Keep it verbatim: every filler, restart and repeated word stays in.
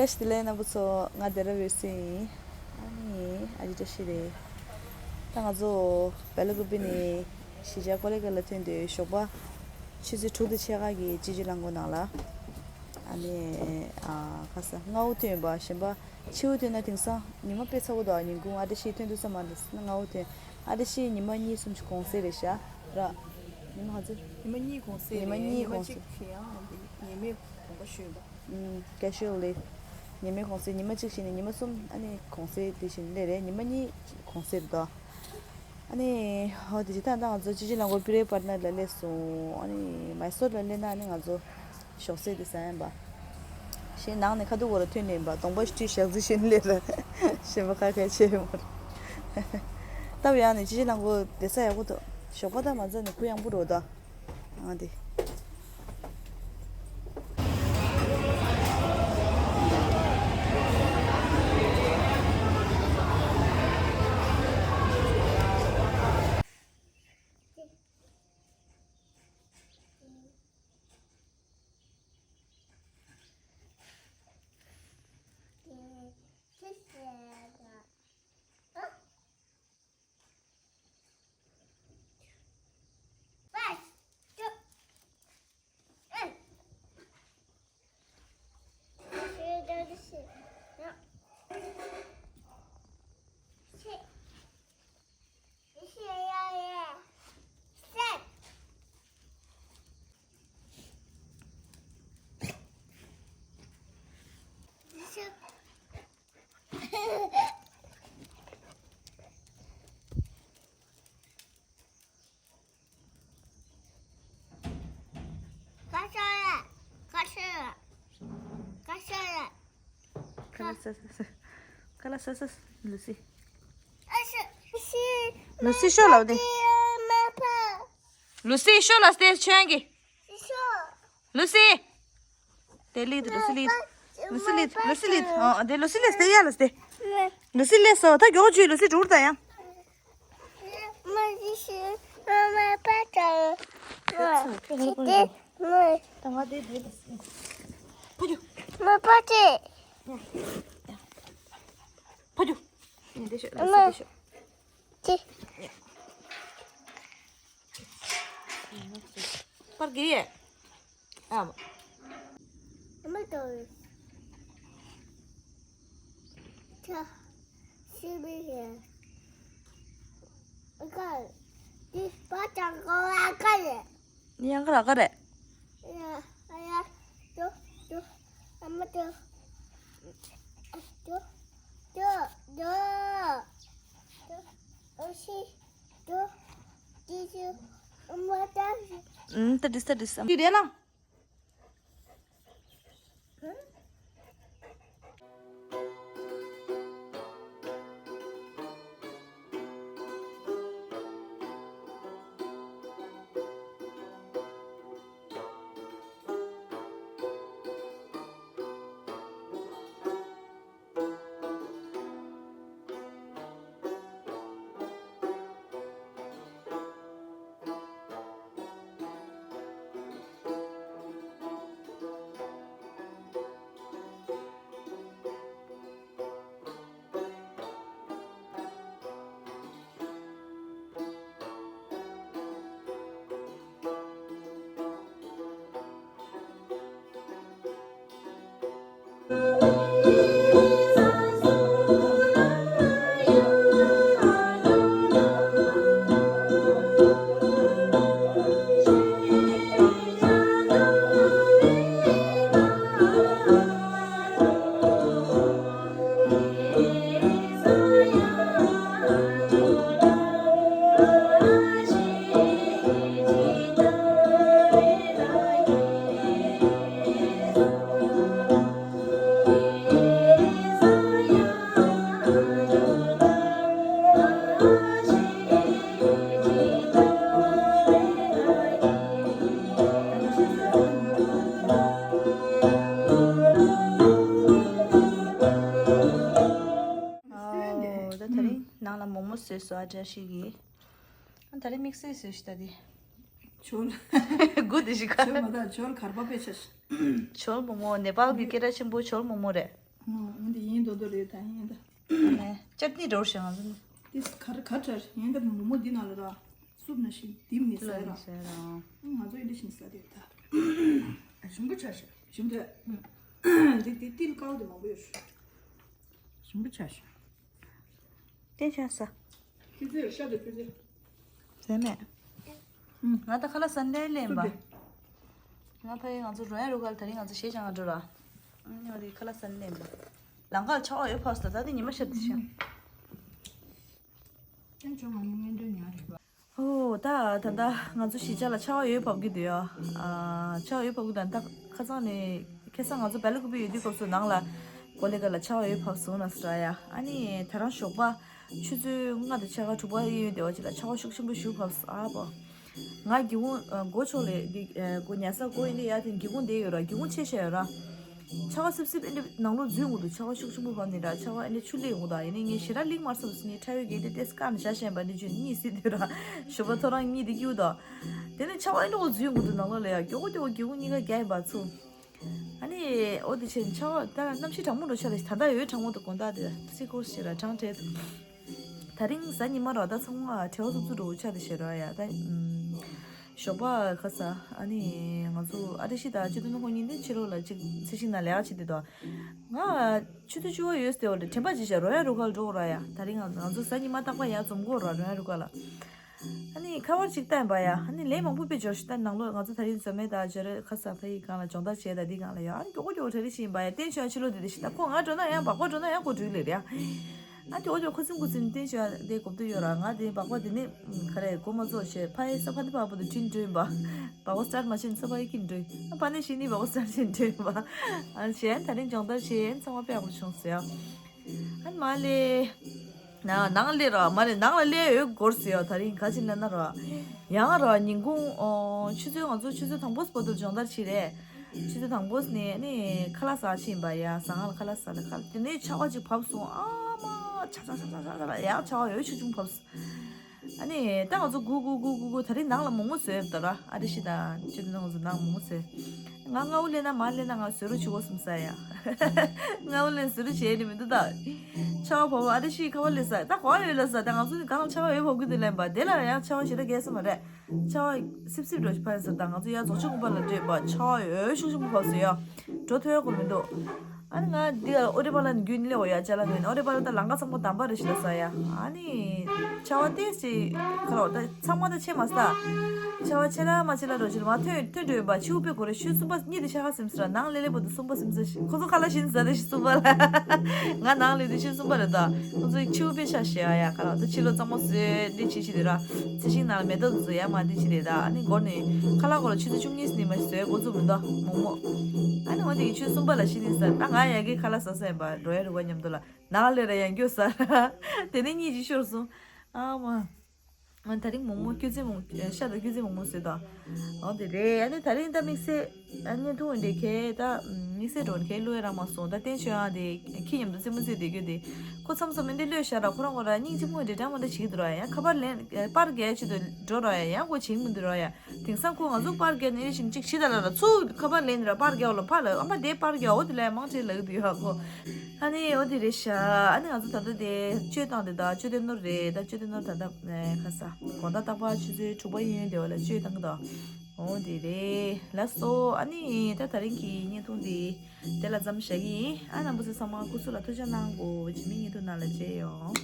བཀྲ་ཤིས་བདེ་ལེགས་རྣམ་པ་ཚོ། ང་སྡེ་ར་འོད་ཟེར་ཡིན། ཨ་ནི་ཨ་ཅེ་བཀྲ་ཤིས་རེད། ད་ང་ཚོ་སྦེ་ལ་ཀུ་པི་ནས་གཞིས་ཆགས་ཀོ་ལེ་གྷལ་ལ་ཐོན་དུས་ཞོགས་པ་ཆུ་ཚོད་དྲུག་དང་ཕྱེད་ཀ་གི་སྤྱི་སྤྱོད་རླངས་འཁོར་ནང་ལ། ཨ་ནི་ཨ་ཁ་ས་སྔ་བོ་ཐོན་པ་གཞན་པ་ཕྱི་བོ་ཐོན་ན་དེང་སང་ཉི་མ་དཔེ་ཚ་བོ་འདུག་ཉིན་གུང་ཨ་བཀྲ་ཤིས་ཐོན་དུས་ཙམ་མ་རེད། སྔ་བོ་ཐོན། ཨ་བཀྲ་ཤིས་ཉི་མ་གཉིས་གསུམ་ཅིག་གུང་སེང་རེད་ཤག་ར། ཉི་མ་ག་ཚོད། ཉི་མ་གཉིས་གུང་སེང་། ཉི་མ་རེད། གཉིས་ཉི་མ་གུང་གཅིག་སེང་། དེ་ཡང་ཉི་མའི་གུང་པ་ཞུས་པ། ཨུམ། ཀེ་ཤུ་ཨལ་ལི། ཉི་མའི་གུང་སེང་ཉི་མ་གཅིག་བཞིན་ནས་ཉི་མ་གསུམ་ཨ་ནི་གུང་སེང་དེ་བཞིན་སླེབས་རེད། ཉི་མ་གཉིས་གུང་སེང་རེད་དོ། ཨ་ནི་ཧོ་དེ་ཅི་ད་ང་ཚོ་སྤྱི་སྤྱོད་རླངས་འཁོར་པི་རེ་པར་ན་ལ་སླེབས་སོང་། ཨ་ནི་མའི་སོར་ལ་སླེབས་ན་ཨ་ནི་ང་ཚོ་ཞོགས་ཟས་དེ་ཟ་ཡིན་པ། ཞེས་ནང་ནས་ཁ་ཐུག་བོ་ར་ཐོན་ནས་ཡིན་པ། གདོང་པ་བཀྲུས་ཞག་རྩི་བཞིན་སླེབས་ར། ཞེས་པ་ཁ་ཁ་ཆེ་མོ་ར། སྟབས་ཡག་ནས་སྤྱི་སྤྱོད་རླངས་འཁོར་བསྡད་ས་ཡག་པོ་འདུག་ཞོགས་པ་དང་མ་འཛོམས་ནས་གུ་ཡངས་པོ་རེད་ད། ཨ་དེ། ཁ་ལག་ཟ་ཟ་ཟ། ཁ་ལག་ཟ་ཟ་ཟ། ལུ་སི། ལུ་སི་ཤོག་ལབ་དེ། ལུ་སི་ཤོག་ལབ་དེ་ཁྱོད་ཀྱི། ལུ་སི། དེ་ལི་ལུ་སི་ལི། ལུ་སི་ལི་ལུ་སི་ལི། ཨ་དེ་ལུ་སི་ལི་སྟེ་ཡ་ལ་སྟེ། ལུ་སི་ལི་སོ་ད་མགྱོགས་བྱོས། ལུ་སི་འགྲོ་ད་ཡ། ད་ང་དེ་དེ་ཕ་ཇུ། ཕ་ཇུ། དེ་ཤོག་དེ་ཤོག་པར་གི་ཡེ། ཨ་མ། ཨ་མ་ཏོ། ཁྱོད་ཤི་མི་ཡིན། ཨ་ཀ། འདི་པ་ཅང་གོ་ཨ་ཀ་རེད། ཡང་ཀ་ར་ཀ་རེད། ཡ་ཡ། ཏོ་ཏོ། ཨ་མ་ཏོ། ཏོ་ཏོ་ཏོ། ཏོ་ཨ་ཤི། ཏོ། ཏི་ཤི། ཨ་མ་ཏ་ཤི། ཨུམ། ཏ་ཏི་ས་ཏི་ས། ཏི་རེད་ལ། ཨོ། ད་དེ་རིང་ནང་ལ་མོག་མོག་བཟོས་སོང་ཨ་ཅག་ཤི་གིས། ཨ་དེ་རིང་དམིགས་བསལ་བཟོས་ཤི་ད་དེ། ཇོལ། དགུ་དེ་ཞིག་ག་ཇོལ་མ་ད་ཇོལ་གར་པ་པེ་ཆ་ཤི། ཇོལ་མོག་མོག་ནེ་པཱལ་གྱི་སྐད་གྲགས་ཆེན་པོ་ཇོལ་མོག་མོག་རེད། འོ་འདི་ཡིན་མདོག་མདོག་རེད་ད་ཡིན་ད། ནས་ཅར་ནི་འགྲོ་ཞིང་ང་ཚོ་ནི། དེ་ག་རེ་ག་རེ་ཡིན་ད་མོག་མོག་འདི་ནང་ལ་ར། སུབ་ན་ཞིག་དིམ་ནི་ཟ་ལ་ར། ནི་ཟ་ར། ང་ཚོ་ཡིན་འདི་ཞིག་ཟ་དེ་ད། ཞིམ་པོ་ཆགས་ཤག་ཞིམ་དེ། འདི་འདི་ཏིལ་ཀའོ་དེ་མང་པོ་ཡོད་ཤག་ཞིམ་པོ་ཆགས་ཤག་བསྟན་ཆགས་ས། ཁྱི་ཚེ་ཤ་དེ་ཁྱི་ཚེ། ཟས་མེད། ང་ད་ཁ་ལག་ཟ་ནས་ལེན་པ། ང་ཕ་ཡི་ང་ཚོ་རོ་ཡ་རུ་ཁ་ལ་ད་རིང་ང་ཚོ་གཞས་སྦྱང་ག་འགྲོ་ར། ཨ་ནི་ང་དེ་ཁ་ལག་ཟ་ནས་ལེན་པ། ལམ་ཁ་ལ་ཆར་པ་ཡོད་ཕབ་སོང་ད་ད་དེ་ཉི་མ་ཤར་དེ་ཤག་ཨོ་ད་ད་ད་ང་ཚོ་གཞིས་ཆགས་ལ་ཆར་པ་ཡོད་ཕབ་ཀྱི་འདུག་ཡ། ཨ་ཆར་པ་ཡོད་ཕབ་ཀྱི་འདུག་ད་ཁ་སང་ནས་ཁ་སང་ང་ཚོ་བེ་ལ་ཀུ་པི་ཡོད་དུས་སྐབས་སུ་ནང་ལ་གོ་ལེ་ག་ལ་ཆར་པ་ཡོད་ཕབ་སོང་ན་སྲ་ཡ། ཨ་ནི་ད་རང་ཞོགས་པ་ཆུ་ཚོད་ལྔ་དང་ཕྱེད་ཀ་དྲུག་པ་ཡིན་ཡོད་དེ་བ་ཅིག་ལ་ཆར་པ་ཤུགས་ཆེན་པོ་ཞིག་ཕབ་སོང་ཨ་པོ། ང་སྒེའུ་ཁུང་སྒོ་ཕྱོགས་ལས་འདི་སྒོ་ཉལ་ས་སྒོ་ཡིན་དེ་ཡ་དེ་སྒེའུ་ཁུང་དེ་ཡོད་ར། སྒེའུ་ཁུང་ཕྱེ་བཞག་ཡོད་ར། ཆར་པ་སིབ་སིབ་ཨེ་འདྲ་ནང་ལོགས་འཛུལ་འོང་དུས་ཆར་པ་ཤུགས་ཆེན་པོ་བབས་ནས་ར་ཆར་པ་ཨེ་འདྲ་ཆུ་ལེགས་འོང་དང་ཡིན་ནའི་ངས་ཞེ་དྲག་ལིག་མར་སོང་ཟིན་ནས་ཁྲ་བའི་གལ་ཏེ་ཏེས་ཀར་ནས་བཞག་བཞིན་པ་འདི་ཆུ་གཉིད་སྲིད་དུས་ར་ཞོགས་པ་ཐོ་རངས་གཉིད་དེ་སྐྱིད་དང་། དེ་ནས་ཆར་པ་ཨེ་འདྲ་འོ་འཛུལ་འོང་དུས་ནང་ལོགས་ལ་ཡ་མགྱོགས་པོ་མགྱོགས་པོ་སྒེའུ་ཁུང་གཉིས་ཀ་རྒྱག་ཡིན་པ་ཚུ། ཨ་ནི་འོ་དེ་བྱས་ཆར་པ་ད་གནམ་གཤིས་གྲང་མོ་འགྲོ་ཆགས་རེད། ད་ལྟ་ཡོད་གྲང་མོ་འདུག་དགོང་དག་དེ་སི་ཀོ་ཞེ་ར་གྲང་དྲགས་འདུག་ད་རིང་གཟའ་ཉི་མ་ར་ད་ཚང་མ་བྲེལ་བ་ཚུབ་ཚུབ་འགྲོ་ཆགས་དེ་ཞེ་ར་ཡ་ད། ཞོགས་པ་ཁ་ས་ཨ་ནི་ང་ཚོ་ཨ་རི་ཤི་དང་ཅི་ཏུ་ནུ་ཁོ་གཉིས་འདི་ཕྱི་ལོགས་ལ་ཅིག་ཚེ་ཤིང་ན་ལས་ཀ་བྱེད་དུས་དོ། ང་ཆུ་ཚོད་བཅུ་པ་ཡོད་སྟེ་འོ་རེད་དྲན་པ་བརྗེད་བཞག་རོ་ཡ་རུ་ཁ་ལ་འགྲོ་དགོས་ར་ཡ། ད་རིང་ང་ང་ཚོ་གཟའ་ཉི་མ་རྟག་པར་ཡར་འཛོམས་དགོས་ར་རོ་ཡ་རུ་ཁ་ལ། ཨ་ནི་ཁ་པར་ཅིག་བལྟས་པ་ཡ། ཨ་ནི་ལས་མང་པོ་དཔེ་འབྱོར་ཞིག་ད་ནང་ལོགས་ང་ཚོ་ད་རིང་འཛོམས་མེད་ད་འབྱོར་རེད་ཁ་ས་ཕ་ཡི་སྒང་ལ་སྦྱོང་བརྡར་བྱས་ད་འདི་སྒང་ལ་ཡ། ཨ་ནི་མགྱོགས་པོ་མགྱོགས་པོ་གྲ་སྒྲིག་བྱེད་ཡིན་པ་ཡ། བསྟན་ཆོས་ཕྱི་ལོགས་འདི་འདི་ཞིག་ད་ཁོ་ང་འགྲོ་ན་ཡང་བག་པ་འགྲོ་ན་ཡང་ཁོ་འགྲིག་ལེ་རེད་ཡ། ཨ་མགྱོགས་པོ་མགྱོགས་པོ་ཁུ་སིམ་ཁུ་སིམ་བསྟན་ཆོས་འདི་གོ་བསྡད་ཡོད་ར། ང་དེ་བག་པ་དེ་ནི་ག་རེ་གོ་མ་ཚོགས་བྱས་ཕ་ཡི་ས་ཕ་འདི་བག་པ་དུ་ཁྲིན་འགྲོ་ཡིན་པ། བག་པ་སི་ཊར་མ་བྱས་ནས་ས་ཕ་ཡི་ཁྱིན་འགྲོ་ཡིན། ཨ་ཕ་ནི་ཤི་ནི་བག་པ་སི་ཊར་བྱས་འགྲོ་ཡིན་པ། ཨ་གཞན་ད་རིང་སྦྱོང་བརྡར་བྱས་ཚང་མ་དཔེ་ཡག་པོ་བྱུང་ཟེར་ཡ། ཨ་ནི་མ་ལེ། ན་ནང་ལས་ར་མ་རེད་ནང་ལ་སླེབས་ཡོད་སྐོར་ཟེར་ཡ། ད་རིང་ག་ཅི་ལབ་ན་ར། ཡང་ར་ཉིན་གུང་ཨོ་ཆུ་ཚོད་ང་ཚོ་ཆུ་ཚོད་དང་པོ་སྤོ་ཏོ་སྦྱོང་བརྡར་བྱས་རེད། ཆུ་ཚོད་དང་པོ་ནས་ནི་ཁ་ལག་ཟ་ཕྱིན་པ་ཡ། ཟ་ཁང་ལ་ཁ་ལག་ཟ་ལ་ཁ་ལག་དེ་ནས་ཆར་པ་ཅིག་བབས་སོང་། ཨ་མ་ཆ་ཆ་ཆ་ཆ་ཆ་ཆ་ཡ་ཆར་པ་ཡོད་ཆུ་ཆུང་བབས་སོང་། ཨ་ནི་ད་ང་ཚོ་སྒུག་སྒུག་སྒུག་སྒུག་སྒུག་ད་རིང་ནང་ལ་མོག་མོག་བཟོས་ཡོད་ད་ར། ཨ་རི་ཤི་དང་ཅི་ད་ང་ཚོ་ནང་མོག་མོག་བཟོས། ང་སྔ་པོ་སླེབས་ན་མར་སླེབས་ན་ང་བཟོས་རོགས་བྱེད་དགོས་བསམ་ས་ཡ། སྔ་པོ་སླེབས་བཟོས་རོགས་བྱེད་ནི་མི་འདུག་ད། ཆར་པ་བབས་ཨ་རི་ཤི་ཁ་པར་སླེབས་ས་ད་གོ་ཡོད་ལ་ས་ད་ང་ཚོ་ནི་གང་ལ་ཆར་པ་ཡོད་བབས་ཀྱི་འདུག་ལབ་པ་དེ་ལ་ཡང་ཆར་པ་ཞེ་དྲག་རྒྱག་ས་མ་རེད། ཆར་པ་སིབ་སིབ་འགྲོ་ཕན་ས་དང་ང་ཚོ་ཡ་རྫོགས་ཆེན་དགོན་པ་ལ་འགྲོ་ཡོད་པ་ཆར་པ་ཡོད་ཤུགས་ཆེན་པོ་བབས་སོང་ཡ། འགྲོ་ཐུབ་ཡ་སྐོར་མི་འདུག་ཨ་ནི་ང་འདི་ཨོ་རི་པ་ལ་ནི་རྒྱུན་སླེབས་འོ་ཡ་ཅ་ལག་ངོས་ནས་ཨོ་རི་པ་ལ་ད་ལམ་ཁ་ཚང་མ་དམ་པ་རེད་ཤི་ལ་ས་ཡ། ཨ་ནི་ཆར་པ་ཏོག་ཙམ་ཁ་རོག་ད་ཚང་མ་ད་ཆེ་མ་ས། ཆར་པ་ཆེ་ལ་མ་ཆེ་ལ་འགྲོ་ཕྱིར་མ་ཐོན་ཐོན་འགྲོ་ཡོད་པ་ཕྱི་པོ་དཔེ་གོ་རེ་ཤུལ་གསུམ་པ་གཉིད་དེ་ཤ་ཁ་སིམ་ས་ར་ནང་སླེབས་སླེབས་པ་དུ་གསུམ་པ་སིམ་ས་ཤི་ཁོ་ཚོ་ཁ་ལག་ཤི་ནི་ཟ་དེ་ཤི་གསུམ་པ་ལ། ང་ནང་སླེབས་དུས་ཤི་གསུམ་པ་རེད་ད། ཁོ་ཚོའི་ཕྱི་པོ་དཔེ་ཤ་ཤི་ཡ་ཡ་ཁ་རོག་ད་ཕྱི་ལོ་གཙང་མ་བཟོས་འདི་ཆི་ཤི་དེ་ར། ཚེ་ཤིང་ནང་ལ་མེ་ཏོག་དུ་ཚོ་ཡ་མ་འདི་ཆི་དེ་ད་ཨ་ནི་སྒོར་ནི་ཁ་ལག་སྒོར་ལ་ཆུ་ཚོད་བཅུ་གཉིས་ནི་མ་ཤི་བཟོས་འགོ་བཙུགས་མི་འདུག་མོག་མོག་ཨ་ནི་འོ་དེ་ཡི་ཆུ་གསུམ་པ་ལ་ཤི་ནི་ས་ད་ང་ཡ་གི་ཁ་ལག་ཟ་ས་ཡིན་པ་འགྲོ་ཡ་རུ་བ་མཉམ་དུ་ལ། ནང་ལས་ར་ཡང་སྐྱོ་ས། དེ་ནས་གཉིད་ཅིག་ཤོར་སོང་། ཨ་མ། ང་ད་རིང་མོག་མོག་སྐྱོ་རྫས་མོག་ཤ་དང་སྐྱོ་རྫས་མོག་མོག་བཟོས་དང་། འོ་དེ་རེད། ཨ་ནི་ད་རིང་ད་དམིགས་བསལ་ཨ་བརྙན་ཐུང་འདི་གས་ད་དམིགས་བསལ་འགྲོ་ནི་གས་བླུག་ཡ་རག་མ་སོང་། ད་བསྟན་ཆོས་ཡང་དེ་ཁྱི་མཉམ་དུ་རྩེད་མོ་རྩེ་བསྡད་རྒྱུ་དེ་ཁོ་མཚམས་མཚམས་མི་འདི་གློད་ཤ་ར་ཁོ་རང་ཁོ་ར་སྙིང་རྗེ་མོ་འདྲེ་འདྲ་མོ་འདྲ་བྱེད་ཀྱི་འདུག་ར། ཡང་ཁ་པར་ལེན་པར་རྒྱག་ཆེད་དུ་འགྲོ་ར་ཡ་ཡང་ཁོ་བྱེད་ཀྱི་མི་འདུག་ར་ཡ། དེང་སང་ཁོ་ང་ཚོ་པར་རྒྱག་ནས་རེ་ཞིག་ཕྱི་དར་ལ་ར་ཚུར་ཁ་པར་ལེན་ནས་ར་པར་རྒྱག་ལ་ཕར་ལ་ཨ་མ་དེ་པར་རྒྱག་འོ་དེ་ལ་མང་ཆེ་ལབ་ཀྱི་འདུག་ཡ་ཁོ། ཨ་ནི་འོ་དེ་རེད་ཤག་ཨ་ནི་ང་ཚོ་ད་ལྟ་དེ་གཅོད་བཏང་དེ་དག་གཅོད་བདེ་ནོར་རེད། ད་གཅོད་བདེ་ནོར་ད་ལྟ་ཁ་ས་དགོང་དག་རྟག་པར་ཆུ་ཚོད་དྲུག་པ་ཡིན་ཡོད་དེ་བ་ལ་གཅོད་བཏང་གི་འདུག་འོ་དེ་རེད་ལགས་སོ། ཨ་ནི་ད་ད་རིང་གི་བརྙན་ཐུང་དེ་དེ་ལ་མཚམས་བཞག་གི་ཡིན། ཨ་རྣམ་པ་ཚོ་ཚང་མ་སྐུ་གཟུགས་ལ་ཐུགས་ཅག་གནང་གོ། རྗེས་མའི་བརྙན་ཐུང་ནང་ལ་མཇལ་ཡོང་།